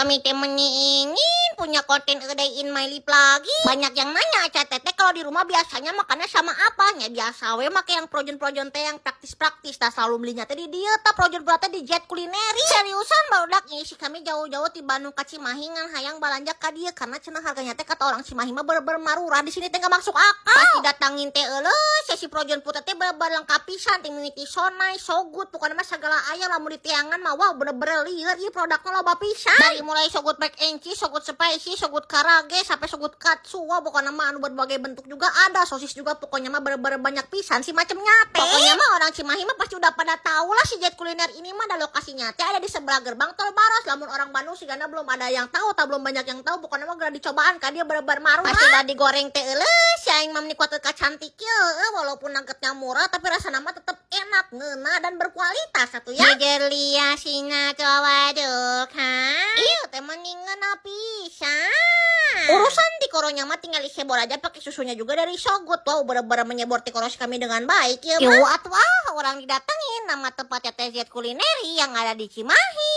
Kami teh meni ingin punya konten a day in my life lagi. Banyak yang nanya, "Aca Teteh kalau di rumah biasanya makannya sama apa?" Ya biasa we make yang frozen-frozen teh, yang praktis-praktis. Tah, selalu belinya teh di dieu tah, frozen teh di Jet Culinary. Seriusan, barudak, ini si kami jauh-jauh di Bandung ka Cimahi ngan hayang balanja ka dieu karena cenah harganya teh kata orang Cimahi mah bener-bener marurah di sini teh, nggak masuk akal. Pas didatangin teh, euleuh, si frozen food teh bener-bener lengkap pisan, teh mimiti So Nice, So Good, pokoknya mah segala aya. Lamun diteangan mah, wow, bener-bener lieur ieu produknya, loba pisan. Dari mulai So Good mac and cheese, So Good spicy, So Good karage, sampai So Good katsu, wah, pokoknya mah anu berbagai bentuk juga ada, sosis juga, pokoknya mah bener-bener banyak pisan sih macemnya teh. Pokoknya mah orang Cimahi mah pasti udah pada tahu lah si Jet Kuliner ini mah. Ada lokasinya teh ada di sebelah gerbang tol Baros. Lamun orang Bandung sih karena belum ada yang tahu atau belum banyak yang tahu, pokoknya mah geura dicobaan kan dia bener-bener marurah. Pas udah digoreng teh, euleuh, si aing mah kuat cantik ya, walaupun nuggetnya murah tapi rasa nama tetap enak, ngeunah, dan berkualitas satu ya. Jelia sina kan. Iya teh mending ngeunah pisan. Urusan tikoronya mah tinggal disebor aja pakai susunya juga dari So Good. Wow, bener-bener menyebor tikoro kami dengan baik ya. Yo atuh ah, orang didatengin, nama tempatnya teh Jet Culinary yang ada di Cimahi.